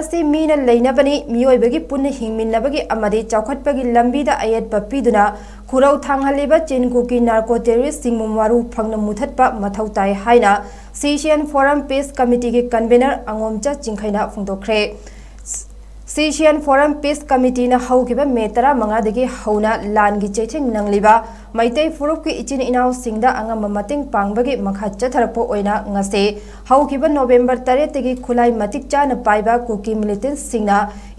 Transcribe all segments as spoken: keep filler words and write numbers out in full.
ꯑꯁꯤ ꯃꯤꯅ ꯂꯩꯅꯕꯅꯤ, ꯃꯤꯑꯣꯏꯕꯒꯤ ꯄꯨꯟꯅ ꯍꯤꯡꯃꯤꯟꯅꯕꯒꯤ ꯑꯃꯗꯤ ꯆꯥꯎꯈꯠꯄꯒꯤ ꯂꯝꯕꯤꯗ ꯑꯌꯦꯠꯄ ꯄꯤꯗꯨꯅ ꯈꯨꯔꯧ ꯊꯥꯡꯍꯜꯂꯤꯕ ꯆꯤꯟ ꯀꯨꯀꯤ ꯅꯥꯔꯀꯣ ꯇꯦꯔꯣꯔꯤꯁꯁꯤꯡꯕꯨ ꯃꯔꯨ ꯐꯪꯅ ꯃꯨꯊꯠꯄ ꯃꯊꯧ ꯇꯥꯏ ꯍꯥꯏꯅ ꯁꯤꯁꯤꯑꯦꯟ ꯐꯣꯔꯝ ꯄꯤꯁ ꯀꯃꯤꯇꯤꯒꯤ ꯀꯟꯚꯦꯅꯔ ꯑꯉꯣꯝꯆꯥ ꯆꯤꯡꯈꯩꯅ ꯐꯣꯡꯗꯣꯛꯈ꯭ꯔꯦ꯫ ꯁꯤꯁꯤꯑꯦꯟ ꯐꯣꯔꯝ ꯄꯤꯁ ꯀꯃꯤꯇꯤꯅ ꯍꯧꯈꯤꯕ ꯃꯦ ꯇꯔꯥꯃꯉꯥꯗꯒꯤ ꯍꯧꯅ ꯂꯥꯟꯒꯤ ꯆꯩꯊꯦꯡ ꯅꯪꯂꯤꯕ ꯃꯩꯇꯩ ꯐꯨꯔꯨꯞꯀꯤ ꯏꯆꯤꯟ ꯏꯅꯥꯎꯁꯤꯡꯗ ꯑꯉꯝꯕ ꯃꯇꯦꯡ ꯄꯥꯡꯕꯒꯤ ꯃꯈꯥ ꯆꯠꯊꯔꯛꯄ ꯑꯣꯏꯅ ꯉꯁꯤ ꯍꯧꯈꯤꯕ ꯅꯣꯕꯦꯝꯕꯔ ꯇꯔꯦꯠꯇꯒꯤ ꯈꯨꯠꯂꯥꯏ ꯃꯇꯤꯛ ꯆꯥꯅ ꯄꯥꯏꯕ ꯀꯨꯀꯤ ꯃꯤꯂꯤꯇꯦꯟꯁꯤꯡꯅ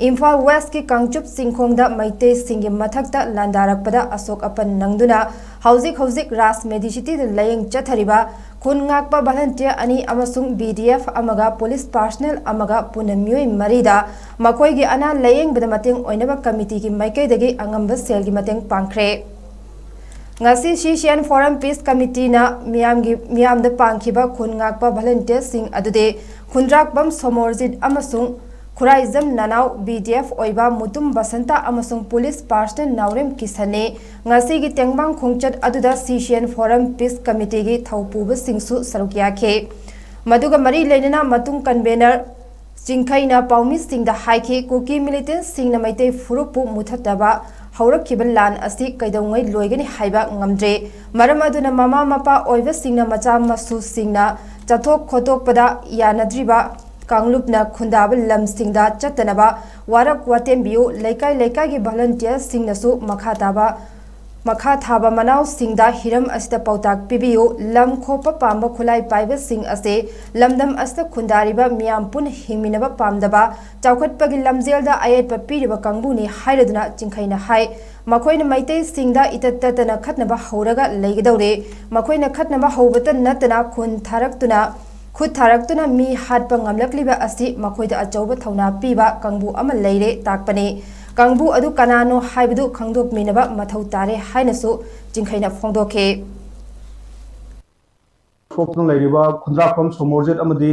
ꯏꯝꯐꯥꯜ ꯋꯦꯁꯀꯤ ꯀꯥꯡꯆꯨꯞ ꯆꯤꯡꯈꯣꯡꯗ ꯃꯩꯇꯩꯁꯤꯡꯒꯤ ꯃꯊꯛꯇ ꯂꯥꯟꯗꯥꯔꯛꯄꯗ ꯑꯁꯣꯛ ꯑꯄꯟ ꯅꯪꯗꯨꯅ ꯍꯧꯖꯤꯛ ꯍꯧꯖꯤꯛ ꯔꯥꯖ ꯃꯦꯗꯤꯁꯤꯇꯤꯗ ꯂꯥꯌꯦꯡ ꯆꯠꯊꯔꯤꯕ ꯈꯨꯟ ꯉꯥꯛꯄ ꯚꯂꯟꯇꯤꯌꯔ ꯑꯅꯤ ꯑꯃꯁꯨꯡ ꯕꯤ ꯗꯤ ꯑꯦꯐ ꯑꯃꯒ ꯄꯨꯂꯤꯁ ꯄꯥꯔꯁꯅꯦꯜ ꯑꯃꯒ ꯄꯨꯟꯅ ꯃꯤꯑꯣꯏ ꯃꯔꯤꯗ ꯃꯈꯣꯏꯒꯤ ꯑꯅꯥ ꯂꯥꯌꯦꯡꯕꯗ ꯃꯇꯦꯡ ꯑꯣꯏꯅꯕ ꯀꯃꯤꯇꯤꯒꯤ ꯃꯥꯏꯀꯩꯗꯒꯤ ꯑꯉꯝꯕ ꯁꯦꯜꯒꯤ ꯃꯇꯦꯡ ꯄꯥꯡꯈ꯭ꯔꯦ꯫ ꯉꯁꯤ ꯁꯤꯁꯤꯑꯦꯟ ꯐꯣꯔꯝ ꯄꯤꯁ ꯀꯃꯤꯇꯤꯅ ꯃꯤꯌꯥꯝꯒꯤ, ꯃꯤꯌꯥꯝꯗ ꯄꯥꯡꯈꯤꯕ ꯈꯨꯟ ꯉꯥꯛꯄ ꯚꯂꯟꯇꯤꯌꯔꯁꯤꯡ ꯑꯗꯨꯗꯤ ꯈꯨꯟꯗ꯭ꯔꯥꯛꯄꯝ ꯁꯣꯃꯣꯔꯖꯤꯠ ꯑꯃꯁꯨꯡ ꯈꯨꯔꯥꯏꯖꯝ ꯅꯅꯥꯎ ꯕꯤ ꯗꯤ ꯑꯦꯐ ꯑꯣꯏꯕ ꯃꯨꯇꯨꯝ ꯕꯁꯟꯇ ꯑꯃꯁꯨꯡ ꯄꯨꯂꯤꯁ ꯄꯥꯔꯁꯅꯦꯜ ꯅꯥꯎꯔꯦꯝ ꯀꯤꯁꯟꯅꯤ꯫ ꯉꯁꯤꯒꯤ ꯇꯦꯡꯕꯥꯡ ꯈꯣꯡꯆꯠ ꯑꯗꯨꯗ ꯁꯤꯁꯤꯑꯦꯟ ꯐꯣꯔꯝ ꯄꯤꯁ ꯀꯃꯤꯇꯤꯒꯤ ꯊꯧꯄꯨꯕꯁꯤꯡꯁꯨ ꯁꯔꯨꯛ ꯌꯥꯈꯤ꯫ ꯃꯗꯨꯒ ꯃꯔꯤ ꯂꯩꯅꯅ ꯃꯇꯨꯡ ꯀꯟꯚꯦꯅꯔ ꯆꯤꯡꯈꯩꯅ ꯄꯥꯎꯃꯤꯁꯤꯡꯗ ꯍꯥꯏꯈꯤ, ꯀꯨꯀꯤ ꯃꯤꯂꯤꯇꯦꯟꯁꯤꯡꯅ ꯃꯩꯇꯩ ꯐꯨꯔꯨꯞꯄꯨ ꯃꯨꯊꯠꯅꯕ ꯍꯧꯔꯛꯈꯤꯕ ꯂꯥꯟ ꯑꯁꯤ ꯀꯩꯗꯧꯉꯩ ꯂꯣꯏꯒꯅꯤ ꯍꯥꯏꯕ ꯉꯝꯗ꯭ꯔꯦ꯫ ꯃꯔꯝ ꯑꯗꯨꯅ ꯃꯃꯥ ꯃꯄꯥ ꯑꯣꯏꯕꯁꯤꯡꯅ ꯃꯆꯥ ꯃꯁꯨꯁꯤꯡꯅ ꯆꯠꯊꯣꯛ ꯈꯣꯠꯇꯣꯛꯄꯗ ꯌꯥꯅꯗ꯭ꯔꯤꯕ ꯀꯥꯡꯂꯨꯞꯅ ꯈꯨꯟꯗꯥꯕ ꯂꯝꯁꯤꯡꯗ ꯆꯠꯇꯅꯕ ꯋꯥꯔꯛ ꯋꯥꯇꯦꯝꯕꯤꯌꯨ꯫ ꯂꯩꯀꯥꯏ ꯂꯩꯀꯥꯏꯒꯤ ꯚꯣꯂꯟꯇꯤꯌꯔꯁꯤꯡꯅꯁꯨ ꯃꯈꯥ ꯇꯥꯕ, ꯃꯈꯥ ꯊꯥꯕ ꯃꯅꯥꯎꯁꯤꯡꯗ ꯍꯤꯔꯝ ꯑꯁꯤꯗ ꯄꯥꯎꯇꯥꯛ ꯄꯤꯕꯤꯌꯨ꯫ ꯂꯝ ꯈꯣꯞꯄ ꯄꯥꯝꯕ ꯈꯨꯠꯂꯥꯏ ꯄꯥꯏꯕꯁꯤꯡ ꯑꯁꯤ ꯂꯝꯗꯝ ꯑꯁꯤꯗ ꯈꯨꯟꯗꯥꯔꯤꯕ ꯃꯤꯌꯥꯝ ꯄꯨꯟꯅ ꯍꯤꯡꯃꯤꯟꯅꯕ ꯄꯥꯝꯗꯕ, ꯆꯥꯎꯈꯠꯄꯒꯤ ꯂꯝꯖꯦꯜꯗ ꯑꯌꯦꯠꯄ ꯄꯤꯔꯤꯕ ꯀꯥꯡꯕꯨꯅꯤ ꯍꯥꯏꯔꯗꯨꯅ ꯆꯤꯡꯈꯩꯅ ꯍꯥꯏ꯫ ꯃꯈꯣꯏꯅ ꯃꯩꯇꯩꯁꯤꯡꯗ ꯏꯇꯠ ꯇꯠꯇꯅ ꯈꯠꯅꯕ ꯍꯧꯔꯒ ꯂꯩꯒꯗꯧꯔꯦ꯫ ꯃꯈꯣꯏꯅ ꯈꯠꯅꯕ ꯍꯧꯕꯇ ꯅꯠꯇꯅ ꯈꯨꯟ ꯊꯥꯔꯛꯇꯨꯅ, ꯈꯨꯠ ꯊꯥꯔꯛꯇꯨꯅ ꯃꯤ ꯍꯥꯠꯄ ꯉꯝꯂꯛꯂꯤꯕ ꯑꯁꯤ ꯃꯈꯣꯏꯗ ꯑꯆꯧꯕ ꯊꯧꯅꯥ ꯄꯤꯕ ꯀꯥꯡꯕꯨ ꯑꯃ ꯂꯩꯔꯦ ꯇꯥꯛꯄꯅꯤ꯫ ꯀꯥꯡꯕꯨ ꯑꯗꯨ ꯀꯅꯥꯅꯣ ꯍꯥꯏꯕꯗꯨ ꯈꯪꯗꯣꯛꯃꯤꯟꯅꯕ ꯃꯊꯧ ꯇꯥꯔꯦ ꯍꯥꯏꯅꯁꯨ ꯆꯤꯡꯈꯩꯅ ꯐꯣꯡꯗꯣꯛꯈꯤ꯫ ꯁꯣꯛꯇꯨꯅ ꯂꯩꯔꯤꯕ ꯈꯨꯟꯗ꯭ꯔꯥꯛꯄꯝ ꯁꯣꯃꯣꯔꯖꯤꯠ ꯑꯃꯗꯤ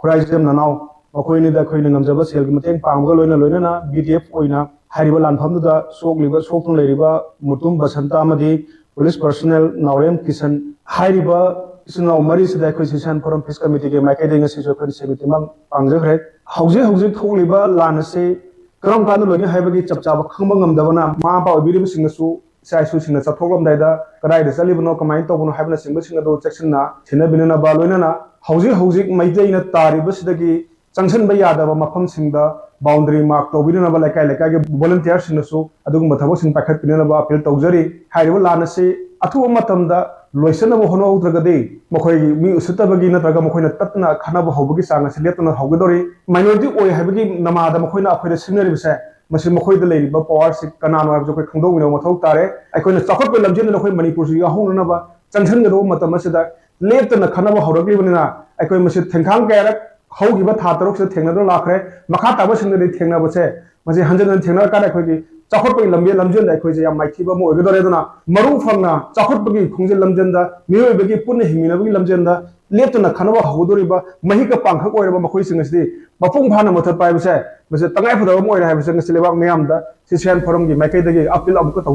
ꯈꯨꯔꯥꯏꯖꯝ ꯅꯅꯥꯎ ꯃꯈꯣꯏ ꯑꯅꯤꯗ ꯑꯩꯈꯣꯏꯅ ꯉꯝꯖꯕ ꯁꯦꯜꯒꯤ ꯃꯇꯦꯡ ꯄꯥꯡꯕꯒ ꯂꯣꯏꯅ ꯂꯣꯏꯅꯅ ꯕꯤ ꯗꯤ ꯑꯦꯐ ꯑꯣꯏꯅ ꯍꯥꯏꯔꯤꯕ ꯂꯥꯟꯐꯝꯗꯨꯗ ꯁꯣꯛꯂꯤꯕ, ꯁꯣꯛꯇꯨꯅ ꯂꯩꯔꯤꯕ ꯃꯨꯇꯨꯝ ꯕꯁꯟꯇ ꯑꯃꯗꯤ ꯄꯨꯂꯤꯁ ꯄꯔꯁꯅꯦꯜ ꯅꯥꯎꯔꯦꯝ ꯀꯤꯁꯟ ꯍꯥꯏꯔꯤꯕ ꯏꯆꯤꯟ ꯏꯅꯥꯎ ꯃꯔꯤꯁꯤꯗ ꯑꯩꯈꯣꯏ ꯁꯤꯁꯤꯑꯦꯟ ꯐꯣꯔꯝ ꯄꯤꯁ ꯀꯃꯤꯇꯤꯒꯤ ꯃꯥꯏꯀꯩꯗꯒꯤ ꯉꯁꯤꯁꯨ ꯑꯩꯈꯣꯏꯅ ꯁꯦꯜꯒꯤ ꯇꯦꯡꯕꯥꯡ ꯄꯥꯡꯖꯈ꯭ꯔꯦ꯫ ꯍꯧꯖꯤꯛ ꯍꯧꯖꯤꯛ ꯊꯣꯛꯂꯤꯕ ꯂꯥꯟ ꯑꯁꯤ ꯀꯔꯝ ꯀꯥꯟꯗ ꯂꯣꯏꯅꯤ ꯍꯥꯏꯕꯒꯤ ꯆꯞ ꯆꯥꯕ ꯈꯪꯕ ꯉꯝꯗꯕꯅ ꯃꯃꯥ ꯃꯄꯥ ꯑꯣꯏꯕꯤꯔꯤꯕꯁꯤꯡꯅꯁꯨ ꯏꯆꯥ ꯏꯁꯨꯁꯤꯡꯅ ꯆꯠꯊꯣꯛꯂꯝꯗꯥꯏꯗ ꯀꯗꯥꯏꯗ ꯆꯠꯂꯤꯕꯅꯣ, ꯀꯃꯥꯏꯅ ꯇꯧꯕꯅꯣ ꯍꯥꯏꯕꯅꯆꯤꯡꯕꯁꯤꯡ ꯑꯗꯨ ꯆꯦꯛꯁꯤꯟꯅ ꯁꯦꯟꯅꯕꯤꯅꯅꯕ, ꯂꯣꯏꯅꯅ ꯍꯧꯖꯤꯛ ꯍꯧꯖꯤꯛ ꯃꯩꯇꯩꯅ ꯇꯥꯔꯤꯕꯁꯤꯗꯒꯤ ꯆꯪꯁꯤꯟꯕ ꯌꯥꯗꯕ ꯃꯐꯝꯁꯤꯡꯗ boundary mark ꯇꯧꯕꯤꯅꯅꯕ ꯂꯩꯀꯥꯏ ꯂꯩꯀꯥꯏꯒꯤ volunteer ꯁꯤꯡꯅꯁꯨ ꯑꯗꯨꯒꯨꯝꯕ ꯊꯕꯛꯁꯤꯡ ꯄꯥꯏꯈꯠꯄꯤꯅꯅꯕ appeal ꯇꯧꯖꯔꯤ꯫ ꯍꯥꯏꯔꯤꯕ ꯂꯥꯟ ꯑꯁꯤ ꯑꯊꯨꯕ ꯃꯇꯝꯗ ꯂꯣꯏꯁꯤꯟꯅꯕ ꯍꯣꯠꯅꯍꯧꯗ꯭ꯔꯒꯗꯤ ꯃꯈꯣꯏꯒꯤ ꯃꯤ ꯎꯁꯤꯠꯇꯕꯒꯤ ꯅꯠꯇ꯭ꯔꯒ ꯃꯈꯣꯏꯅ ꯇꯠꯇꯅ ꯈꯠꯅꯕ ꯍꯧꯕꯒꯤ ꯆꯥꯡ ꯑꯁꯤ ꯂꯦꯞꯇꯅ ꯍꯧꯒꯗꯧꯔꯤ꯫ Minority ꯑꯣꯏ ꯍꯥꯏꯕꯒꯤ ꯅꯃꯥꯗ ꯃꯈꯣꯏꯅ ꯑꯩꯈꯣꯏꯗ ꯁꯤꯡꯅꯔꯤꯕꯁꯦ, ꯃꯁꯤ ꯃꯈꯣꯏꯗ ꯂꯩꯔꯤꯕ power ꯁꯤ ꯀꯅꯥꯅꯣ ꯍꯥꯏꯕꯁꯨ ꯑꯩꯈꯣꯏ ꯈꯪꯗꯣꯛꯃꯤꯟꯅꯕ ꯃꯊꯧ ꯇꯥꯔꯦ꯫ ꯑꯩꯈꯣꯏꯅ ꯆꯥꯎꯈꯠꯄ ꯂꯝꯖꯦꯜꯗ ꯑꯩꯈꯣꯏ ꯃꯅꯤꯄꯨꯔꯁꯨ ꯌꯥꯎꯍꯧꯅꯅꯕ ꯆꯪꯁꯤꯟꯒꯗꯧꯕ ꯃꯇꯝ ꯑꯁꯤꯗ ꯂꯦꯞꯇꯅ ꯈꯠꯅꯕ ꯍꯧꯔꯛꯂꯤꯕꯅꯤꯅ ꯑꯩꯈꯣꯏ ꯃꯁꯤ ꯊꯦꯡꯈꯥꯡ ꯀꯌꯥꯔꯛ ꯍꯧꯈꯤꯕ ꯊꯥ ꯇꯔꯨꯛꯁꯤꯗ ꯊꯦꯡꯅꯗꯨꯅ ꯂꯥꯛꯈ꯭ꯔꯦ꯫ ꯃꯈꯥ ꯇꯥꯕꯁꯤꯡꯗꯗꯤ ꯊꯦꯡꯅꯕꯁꯦ ꯃꯁꯤ ꯍꯟꯖꯤꯟ ꯍꯟꯖꯤꯟ ꯊꯦꯡꯅꯔꯀꯥꯟꯗ ꯑꯩꯈꯣꯏꯒꯤ ꯆꯥꯎꯈꯠꯄꯒꯤ ꯂꯝꯕꯤ ꯂꯝꯖꯦꯜꯗ ꯑꯩꯈꯣꯏꯁꯦ ꯌꯥꯝ ꯃꯥꯏꯊꯤꯕ ꯑꯃ ꯑꯣꯏꯒꯗꯧꯔꯦ꯫ ꯑꯗꯨꯅ ꯃꯔꯨ ꯐꯪꯅ ꯆꯥꯎꯈꯠꯄꯒꯤ ꯈꯣꯡꯖꯦꯜ ꯂꯝꯖꯦꯜꯗ ꯃꯤꯑꯣꯏꯕꯒꯤ ꯄꯨꯟꯅ ꯍꯤꯡꯃꯤꯟꯅꯕꯒꯤ ꯂꯝꯖꯦꯜꯗ ꯂꯦꯞꯇꯅ ꯈꯠꯅꯕ ꯍꯧꯒꯗꯧꯔꯤꯕ ꯃꯍꯤꯛꯀ ꯄꯥꯡꯈꯛ ꯑꯣꯏꯔꯕ ꯃꯈꯣꯏꯁꯤꯡ ꯑꯁꯤꯗꯤ ꯃꯄꯨꯡ ꯐꯥꯅ ꯃꯨꯊꯠꯄ ꯍꯥꯏꯕꯁꯦ ꯃꯁꯤ ꯇꯉꯥꯏ ꯐꯗꯕ ꯑꯃ ꯑꯣꯏꯔꯦ ꯍꯥꯏꯕꯁꯦ ꯉꯁꯤ ꯂꯩꯕꯥꯛ ꯃꯤꯌꯥꯝꯗ ꯁꯤ ꯁꯦꯟ ꯐꯣꯔꯝꯒꯤ ꯃꯥꯏꯀꯩꯗꯒꯤ appeal ꯑꯃꯨꯛꯀ ꯇꯧꯖꯩ꯫